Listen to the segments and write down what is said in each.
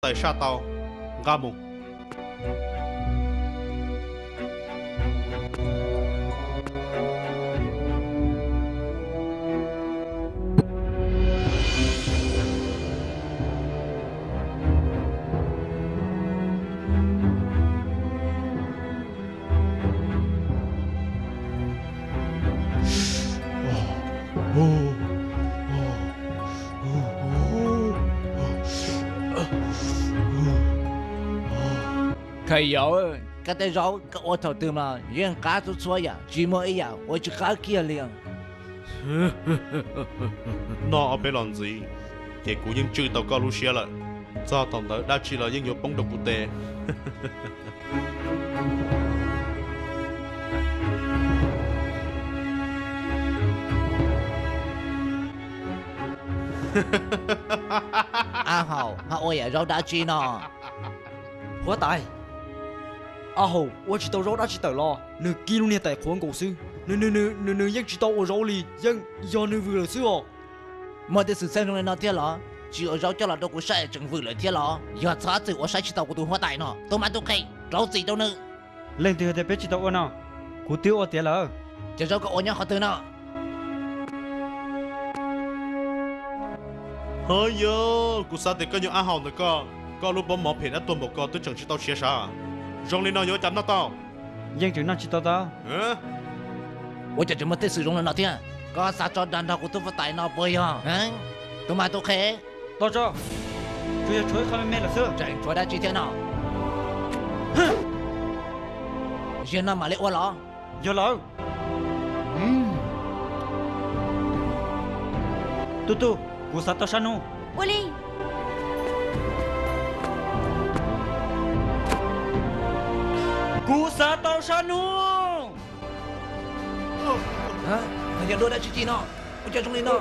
tais saj tau, nqa mus. Khayaus, koj tej zaub koj ua thaum twg mas yeej qab txhua txhua yam, tsis muaj ib yam ua tsis qab kiag li. Noj ob peb los ntxiv, ces kuv yeej tswj tau koj lub siab lawm. Txog thaum ntawd dab tsi los yeej yuav poob rau kuv tes. Ab Haus, ho ua yam zaub dab tsi no? Huab tais, Ab Haus ua tsis tau zaub dab tsi tawm los, nws kib lub niag tais qhuav nkaus xwb. Nws, nws, nws, nws, nws yeej tsis tau ua zaub li, yeej yog nws vwm lawm xwb os. Muaj tej xwm txheej zoo li no thiab los? Tsis ua zaub coj los rau kuv saib tseem vwm lawm thiab los? Yog txhob txwm ua saib tsis taus kuv tus huab tais no, tus mas tus qhe, rau txim rau nws. Leej twg hais tias peb tsis tau ua no? Kuv twb ua tiav lawm. Cov zaub koj ua nyob qhov twg no? Ho yog, kuv xav tias koj nyuag Ab Haus ntawd koj, koj lub pob mov phem dab tuag npaum ko twb tseem tsis tau siav sav. Zoo li no yuav ua cas noj tau? Yeej tseem noj tsis tau tau. Ua cas tseem muaj tej xwm zoo li no thiab? Koj xav tso dag nrog kuv tus huab tais no puas yog? Tus mas tus qhe. Tos tso, tsuas yog tshuav ib qho me me lawm xwb. Tseem tshuav dab tsi thiab no? Ziag no mam li ua los? Yog lawm. Tub tub, kuv xav tau sab hnub. Ua li. Kuv xav tau sab hnub. Yog dua dab tsi ci no? Ua cas zoo li no?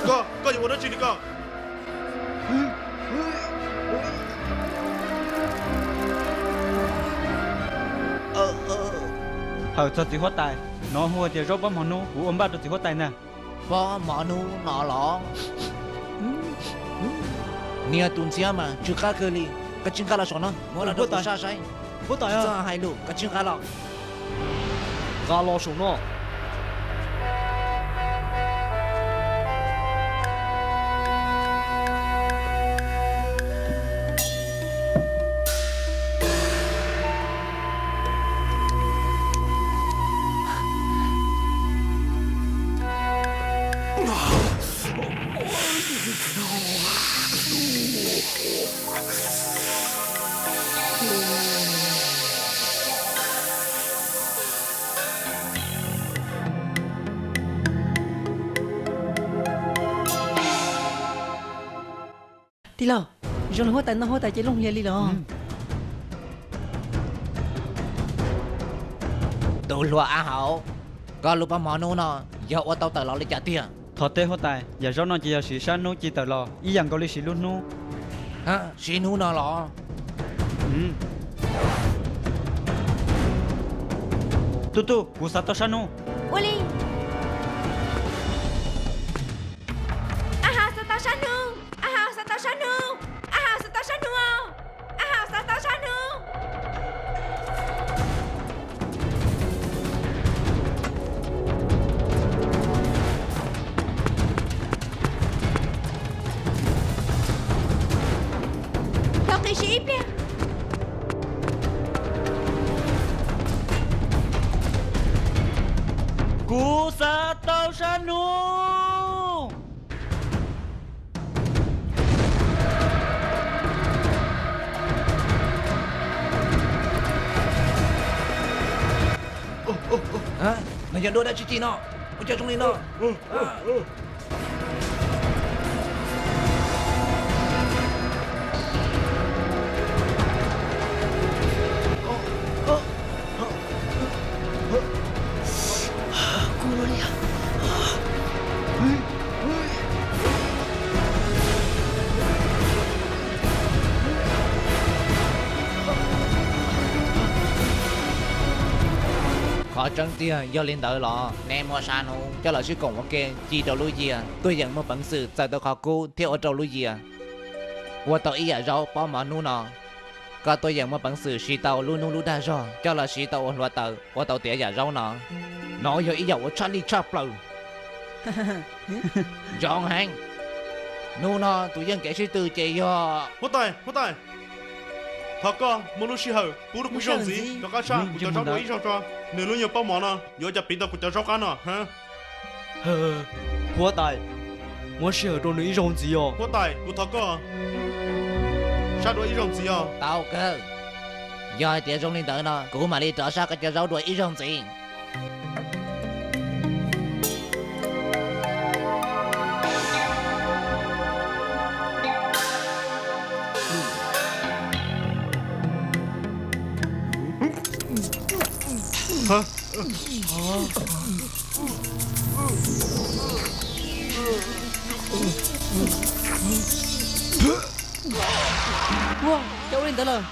Koj, koj yuav ua dab tsi li koj? Hawm txog txiv huab tais, nov hu hais tias zaub pob mov hnub, kuv ua npaj rau txiv huab tais ntag. Pob mov hnub no los? Niag tus ntxhiab mas tsw qab kawg li. Koj tsis nqa los saum no, muab los rau kuv saj saib. Huab tais, txhob hais lus, koj tsis nqa los. Nqa los saum no. Tij laug, zoo li huab tais noj huab tais ces looj hlias li los. Tus hluas Ab Haus, koj lub pob mov hnub no yog ua tau tawm los li cas tiag? Thov teb huab tais, yam zaub no ces yog siv sab hnub ci tawm los ib yam nkaus li siv lub hnub. Siv hnub no los? Tub tub, kuv xav tau sab hnub. Ua li. Ab Haus xav tau sab hnub. Ab Haus xav tau sab hnub. Ab Haus xav tau sab hnub. Ab Haus xav tau sab hnub. Thov qhia siv ib pliag. Kuv xav tau sab hnub. Nws yog dua dab tsi ci no? Ua cas zoo li no? Qhov tseeb tiag yog li ntawd los neb muab sab hnub coj los sib koom ua ke ci rau lub yias, tuaj yeem muaj peev xwm txais tau qhov kub thiab ua rau lub yias ua tau ib yam zaub pob mov hnub no. Koj tuaj yeem muaj peev xwm siv tau lub hnub lub dag zog coj los siv tau ua hluav taws ua tau tiav yam zaub no. No yog ib yam uas tshaj lij tshaj plaws. Zoo heev. Hnub no tus yeej kev sib tw ces yog... Huab tais, huab tais, thov koj muab lub sij hawm pub rau kuv ib zaug ntxiv rov qab tshaj kuv cov zaub dua ib zaug tso. Nws lub nyuag pob mov no yuav ua cas piv tau kuv cov zaub qab no? Huab tais, muab sij hawm rau nws ib zaug ntxiv os. Huab tais, kuv thov koj, sab dua ib zaug ntxiv os. Tau kawg. Yog hais tias zoo li ntawd no kuv mam li rov sab koj cov zaub dua ib zaug ntxiv. Ua cas ua li ntawd lawm?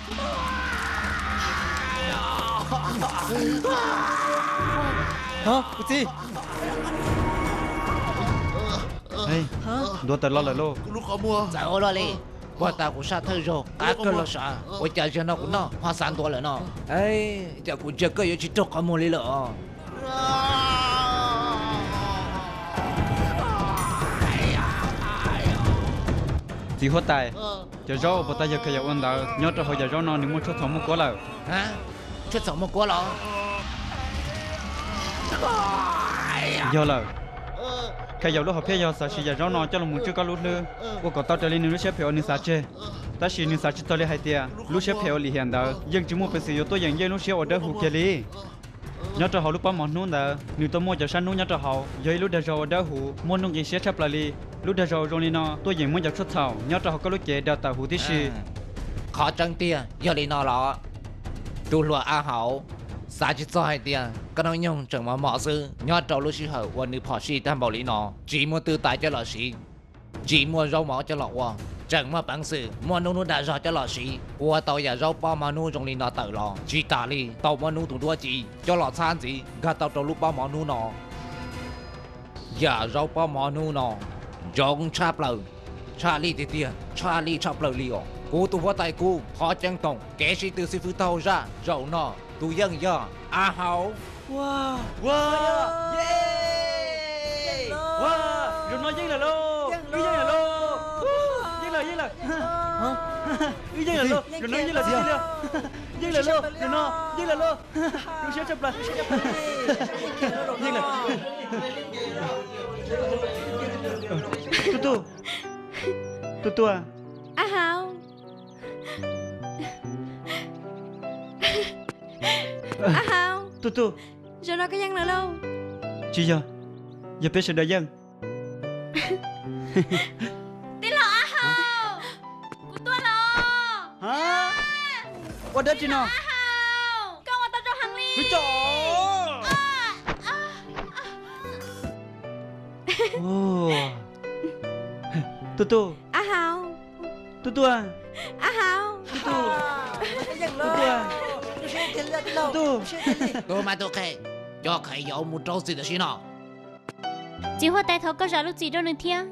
Kuv txiv, ntuav tawm los lawm lauj. Txawm ua luaj li, puag ta kuv sab thawj zaug qab kawg los sav, ua cas zaum no kuv noj ho xav ntuav lawm no? Cas kuv ntsia koj yuav tsis raug qhov muag li lawm os. Txiv huab tais, cov zaub uas puag ta yawg Khayaus ua ntawd nyob rau hauv yam zaub no nws muaj tshuaj txhaum muaj kuab lawm. Tshuaj txhaum muaj kuab los? Yog lawm. Khayaus lub hom phiaj yog xav siv yam zaub no coj los mus tswj koj lub hlwb, ua kom tau raws li nws lub siab phem uas nws xav tseg. Tab sis nws xav tsis txog li hais tias lub siab phem uas lim hiam ntawd yeej tsis muaj peev xwm yuav tuaj yeem yeej lub siab uas dawb huv kiag li. Nyob rau hauv lub pob mov hnub ntawd nws tau muaj cov sab hnub nyob rau hauv, yog ib lub dag zog uas dawb huv muaj nuj nqis siab tshaj plaws li. Lub dag zog zoo li no tuaj yeem muab cov tshuaj txhaum nyob rau hauv koj lub cev daws tawm huv tib si. Qhov tseeb tiag yog li no los? Tus hluas A Hauv, xav tsis txog hais tias koj hnub nyoog tseem mos mos xwb nyob rau lub sij hawm uas nws phom sij tag npaum li no, tsis muaj twg tais coj los siv, tsis muaj zaub mov coj los ua, tseem muaj peev xwm muaj hnub lub dag zog coj los siv ua tau yam zaub pob mov hnub zoo li no tawm los. Tsis tas li tau muab hnub tus duab ci coj los txhab ntxiv nkag tau rau lub pob mov hnub no. Yam zaub pob mov hnub no ntsoov tshaj plaws, tshaj lij tiag tiag, tshaj lij tshaj plaws li os. Kuv tus huab tais kuv thov ceeb toom kev sib tw xib fwb taub hau zaj zaum no tus yeej yog A Hauv. Zaum no yeej lawm lauj, wb yeej lawm lauj, yeej lawm, yeej lawm, wb yeej lawm lauj, zaum no yeej lawm tiag tiag li, yeej lawm lauj, zaum no yeej lawm lauj, zoo siab tshaj plaws. Tub tub, tub tub, A Hauv, A Hauv, tub tub, zaum no koj yeej lawm lauj. Tsis yog, yog peb sawv daws yeej. Tij laug A Hauv, kuv tuaj los. Ua dab tsi no? Koj ua tau zoo heev li. Tub tub, A Hauv, tub tub, A Hauv, tub tub, tub tub, tub tub, tub mas tus qhe, coj Khayaus mus rau txim tam sim no. Txiv huab tais, thov koj zam lub txim rau nws thiab.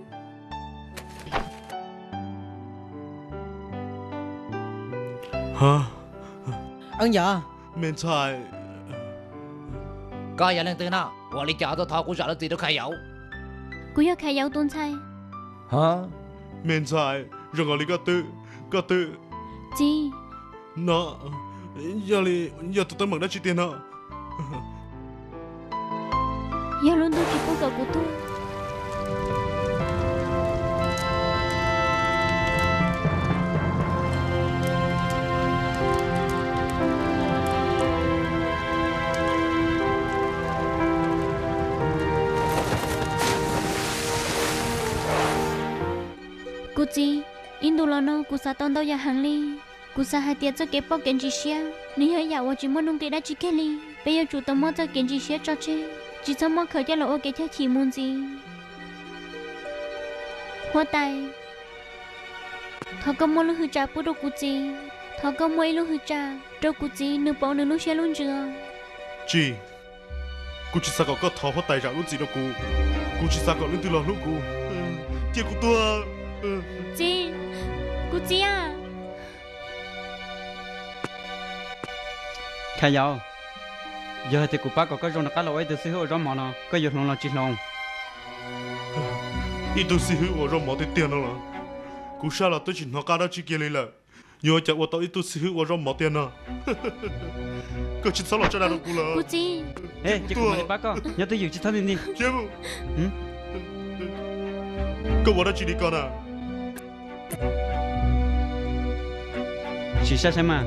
Eeb Yam, me ntxhais, koj yog leej twg no? Ua li cas tuaj thov kuv zam lub txim rau Khayaus? Kuv yog Khayaus tus ntxhais. Me ntxhais, zoo nkaus li koj twb, koj twb... Txiv. No yog li, yog tus teeb meem dab tsi tiag no? Yog lub ntuj tsis pub kom kuv tuag. Kuv txiv, ib ntus los no kuv xav tau ntau yam heev li. Kuv xav hais tias txoj kev poj kev ntsis siab nws yog ib yam uas tsis muaj nuj nqis dab tsi kiag li. Peb yuav tsum tau muab txoj kev ntsis siab tso tseg, tsis txhob muab khaws coj los ua kev chaj chim mus ntxiv. Huab tais, thov koj muab lub hwj tsa pub rau kuv txiv. Thov koj muab ib lub hwj tsa rau kuv txiv, nws pauv nws lub siab lub ntsws. Tsis, Kuv tsis xav kom koj thov huab tais zam lub txim rau kuv. Kuv tsis xav kom leej twg los hlub kuv. Cia kuv tuag. Txiv, kuv txiv a. Kha Yau, yog hais tias kuv pab kom koj zoo rov qab los ua ib tug xib hwb ua zaub mov no, koj yuav hloov los tsis hloov? Ib tug xib hwb ua zaub mov tiag tiag no los, kuv sab los twb tsis hnov qab dab tsi kiag li lawm. Yuav ua cas ua tau ib tug xib hwb ua zaub mov tiag no? Koj tsis txhob los tsa dag rau kuv lawm. Kuv txiv. Ej, ces kuv mam li pab koj, nyob twj ywm tsis txhob nti nti. Koj ua dab tsi li ko na? Sim saib saib mas.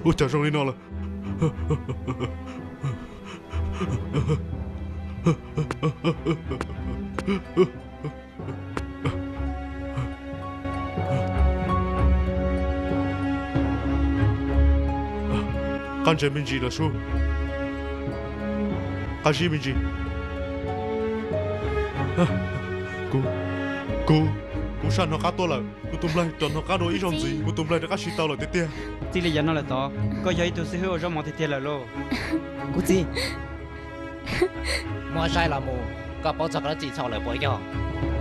Ua cas zoo li no lawm? Qab ntse me ntsis los sub. Qab zib me ntsis. Kuv, kuv, kuv sab hnov qab tuaj lawm. Kuv tus nplaig rov hnov qab dua ib zaug ntxiv, kuv tus nplaig rov qab siv tau lawm tiag tiag. Txij li yav no lawm tod, koj yog ib tug xib hwb ua zaub mov tiag tiag lawm lauj. Kuv txiv. Muab saib los mus, koj paub txog koj lub txim txhaum lawm puas yog?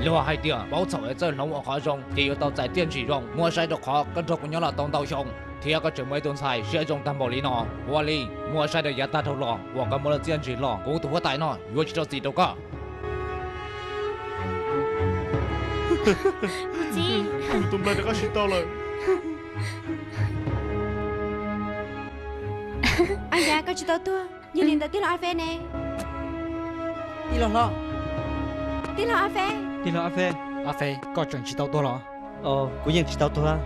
Luag hais tias paub txhaum es txawj hloov ua qhov zoo ces yuav tau txais txiaj ntsig zoo. Muab saib rau qhov koj nrog kuv nyob los tau ntau xyoo, thiab koj tseem muaj ib tug ntxhais siab zoo tag npaum li no. Ua li, muab saib rau yav tag dhau los uas koj muaj lub txiaj ntsig los, kuv tus huab tais no yuav tsis rau txim rau koj. Kuv tus nplaig rov qab siv tau lawm. Ab yam, koj tsis tau tuag, yog li ntawd tij laug Ab Feb ne? Tij laug hlob. Tij laug Ab Feb. Tij laug Ab Feb. Ab Feb, koj tseem tsis tau tuag los? Kuv yeej tsis tau tuag.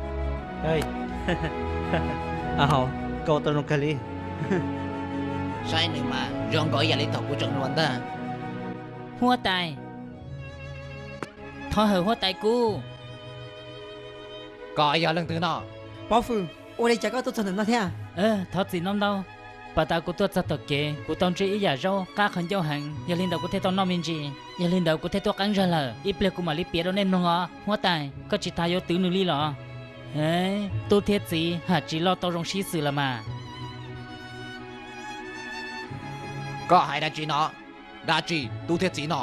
Ab Hauv, koj ua tau zoo kawg li. Saib nws mas zoo nkaus ib yam li thaum kuv tseem hluas ntag. Huab tais, thov hawm huab tais kuv. Koj yog leej twg no? Pob Fwm, ua li cas koj tuaj txog ntawm no thiab? Thov txim ntau ntau. Pas tas kuv tuaj txog tom kev, kuv tau ntsib ib yam zaub qab qhov ncauj heev, yog li ntawd kuv thiaj tau noj me ntsis. Yog li ntawd kuv thiaj tuaj qeeb zog lawm. Ib pliag kuv mam li piav rau nej mloog os. Huab tais, koj tsis tas yuav twv nws li los? Tub thiab txiv ham tsis loj tau zoo sib xws los mas. Koj hais dab tsi no? Dab tsi tub thiab txiv no?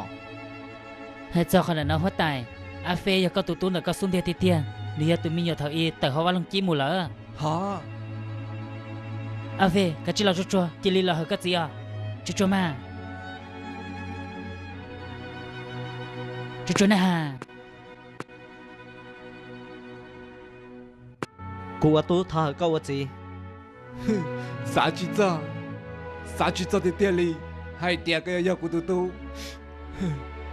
Hais txog qhov ntawm no huab tais, Ab Feb yog koj tus tub ntawm koj xub ntiag tiag tiag, nws yog tus me nyuam thaum i tawm hauv vaj loog cib mus lawm. Ho, Ab Feb, kav tsij los tsuag tsuag, cia li los hawm koj txiv os. Tsuag tsuag mas. Tsuag tsuag na has. Kuv ua tub thov hawm koj ua txiv. Xav tsis txog, xav tsis txog tiag tiag li, hais tias koj yuav yog kuv tus tub.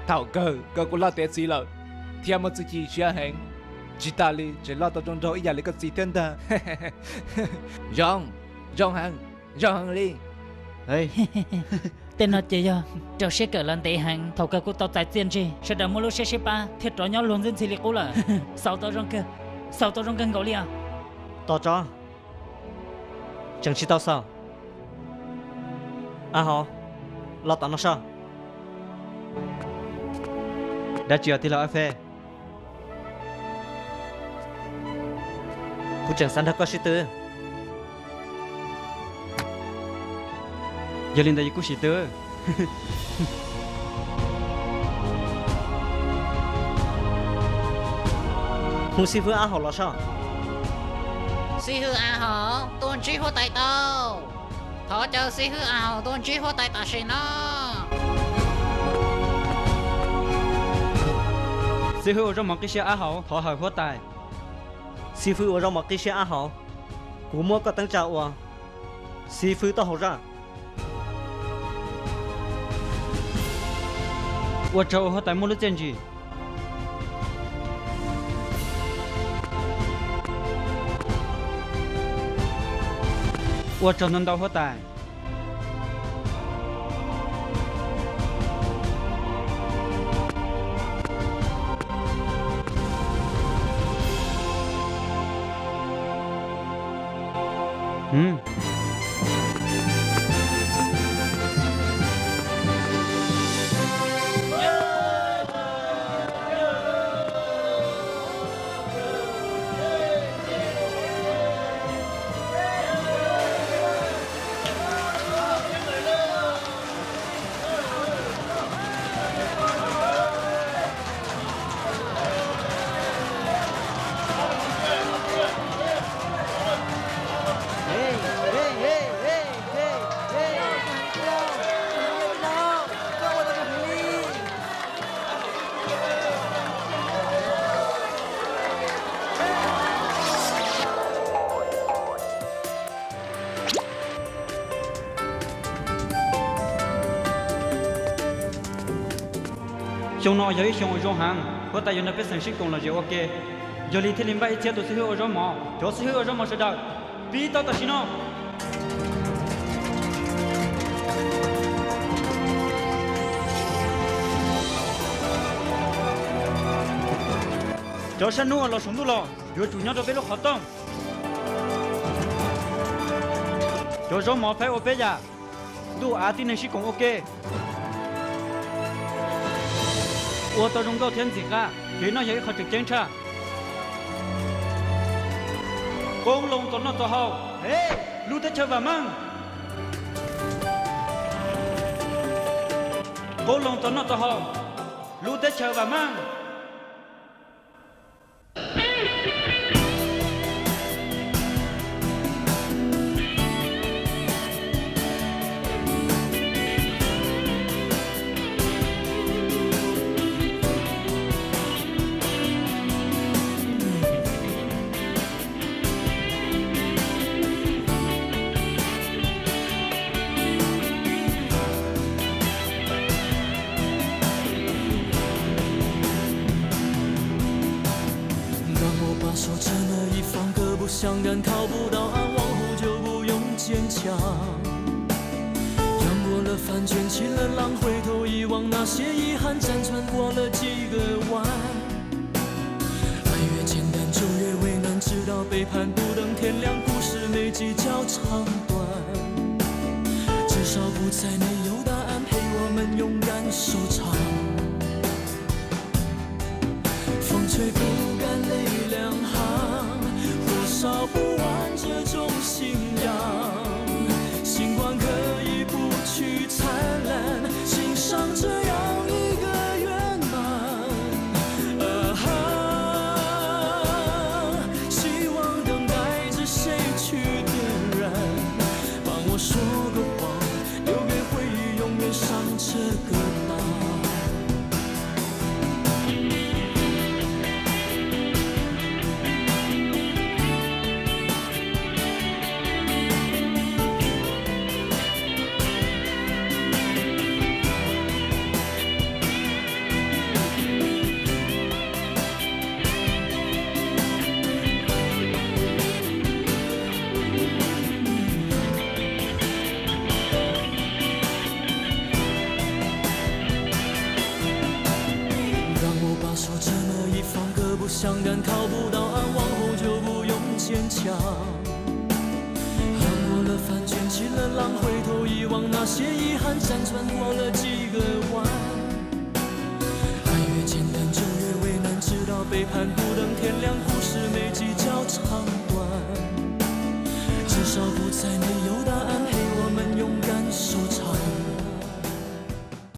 Thaum kawg koj kuj loj tiav txiv lawm, thiab muaj txuj ci siab heev, tsis tas li tseem loj tau zoo nraug ib yam li koj txiv thiab ntag. Zoo, zoo heev, zoo heev li. Tej no ces yog rau siab kawm los ntev heev, thaum kawg kuj tau txais txiaj ntsig, sawv daws muaj lub siab sib pab thiaj rov nyob luag ntxwb ntxhi li qub lawm. Xaus tau zoo kawg, xaus tau zoo kawg nkaus li os. Tos tso, tseem tsis tau xaus. Ab Hauv, los tom no soj. Dab tsi os tij laug Ab Feb? Kuv tseem xav nrog koj sib tw. Yog li ntawd yus kuj sim tw. Hu xib hwb Ab Hauv los soj. Xib hwb Ab Hauv tuaj ntsib huab tais tau. Thov caw xib hwb Ab Hauv tuaj ntsib huab tais tam sim no. Xib hwb ua zaub mov qib siab Ab Hauv, thov hawm huab tais. Xib hwb ua zaub mov qib siab Ab Hauv, kuv muab koj teeb tsa ua xib hwb taub hau zaj. Ua tsaug huab tais muaj lub txiaj ntsig. Ua tsaug ntau ntau huab tais. Xyoo no yog ib xyoo uas zoo heev, huab tais yuav nrog pej xeem sib koom lom zem ua ke. Yog li thiaj li npaj ib txhiab tus xib hwb ua zaub mov. Cov xib hwb ua zaub mov sawv daws, pib tau tam sim no. Cov sab hnub uas los saum ntuj los yuav tsum nyob rau peb lub qhov rooj. Cov zaub mov faib ua peb yam, ntuj av tib neeg sib koom ua ke, ua tau zoo nkauj thiab ntxim qab, kev noj yog ib qho tseem ceeb tshaj. Qoob loo txog noj txog haus, lub teb chaws vam meej. Qoob loo txog noj txog haus, lub teb chaws vam meej. Nka mos pas so tsena i fang kawg bu xyang gan khau bu dau a wang hu jo bu yong cien ca. 阳过了饭圈，起了浪，回头一望，那些遗憾辗转过了几个弯。爱越简单，就越为难，直到背叛不等天亮，故事没计较长短。至少不再没有答案，陪我们勇敢收场。 风吹不干泪两行，火烧不完这种信仰。星光可以不去灿烂，欣赏这样一个圆满。啊哈，希望等待着谁去点燃，帮我说个谎，留给回忆永远上这个当。 让我把手这么一放，各不相干，靠不到岸，往后就不用坚强。 翻过了饭圈，起了浪，回头一望，那些遗憾，辗转过了几个弯。爱越简单，就越为难，直到背叛，不等天亮，故事没计较长短。至少不再没